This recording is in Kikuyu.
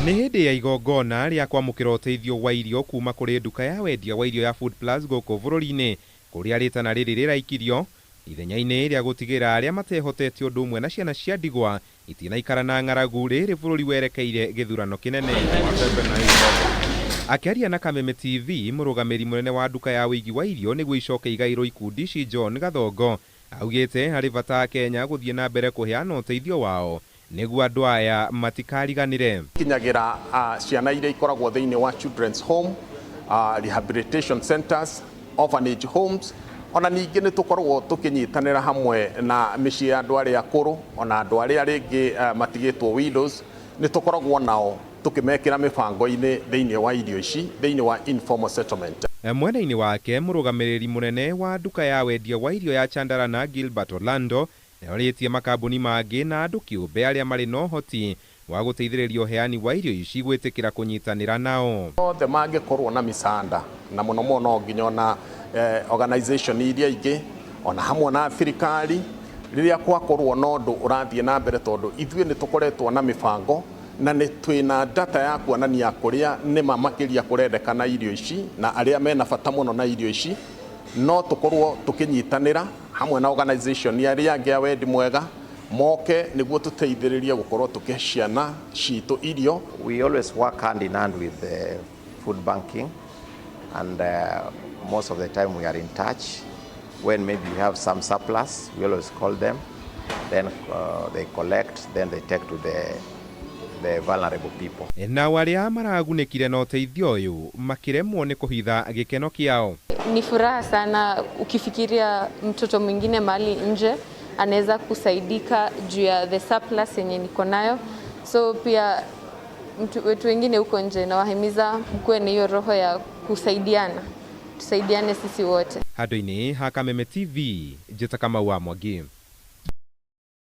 Nĩ hĩndĩ ya igongona rĩa kwamũkĩra ũteithio wa irio kuma kũrĩ nduka ya wendia wa irio ya Food Plus gũkũ bũrũri-inĩ kũrĩa rĩtana rĩrĩ rĩraikirio ithenya-inĩ rĩa gũtigĩra arĩa matehotete ũndũ ũmwe na ciana cia ndigwa itinaikara na ng'aragu rĩrĩ bũrũri werekeire gĩthurano kĩnene. Akĩaria na Kameme TV, mũrũgamĩri mũnene wa nduka ya ũigi wa irio nĩguo icoke igaĩrwo ikundi ici John Gathongo augĩte harĩ bata Kenya gũthiĩ na mbere kũheana ũteithio wao nĩguo andũ aya matikariganĩre. Kinyagira ciana iria ikoragwo thĩinĩ wa children's home, rehabilitation centers, orphanage homes, ona ningĩ nĩ tũkoragwo tũkĩnyitanĩra hamwe na mĩciĩ ya andũ arĩa akũrũ ona andũ arĩa rĩngĩ matigĩtwo widows, nĩ tũkoragwo nao tũkĩmekĩra mĩbango-inĩ thĩinĩ wa irio ici thĩinĩ wa informal settlement. Mwena-inĩ wake mũrũgamĩrĩri mũnene wa nduka ya wendia wa irio ya Chandarana Gilbert Orlando nĩorĩtie makambuni mangĩ na andũ kĩũmbe arĩa marĩ na ũhoti wa gũteithĩrĩria ũheani wa irio ici gwĩtĩkĩra kũnyitanĩra nao. Othe mangĩkorwo na mĩcanda na mũno mũno nginya ona organization iria ingĩ ona hamwe na thirikari rĩrĩa gwakorwo na ũndũ ũrathiĩ na mbere tondũ ithuĩ nĩ tũkoretwo na mĩbango na nĩ twĩna data ya kuonania kũrĩa nĩma makĩria kũrendekana irio ici na arĩa mena bata mũno na irio ici no tũkorwo tũkĩnyitanĩra hamwe na organization arĩa angĩ a wendi mwega moke nĩguo tũteithĩrĩrie gũkorwo tũkĩhe ciana citũ irio. We always work hand in hand with the food banking and most of the time we are in touch. When maybe we have some surplus, we always call them, then they collect, then they take to the vulnerable people. Nao arĩa maragunĩkire na ũteithio ũyũ makĩremwo nĩ kũhitha gĩkeno kĩao. Ni furaha sana ukifikiria mtoto mwingine mahali nje anaweza kusaidika juu ya the surplus yenye niko nayo. So pia mtu wetu wengine huko nje nawahimiza mkuwe na hiyo roho ya kusaidiana, tusaidiane sisi wote. Handũ-inĩ ha Kameme TV, njĩta Kamau wa Mwangi.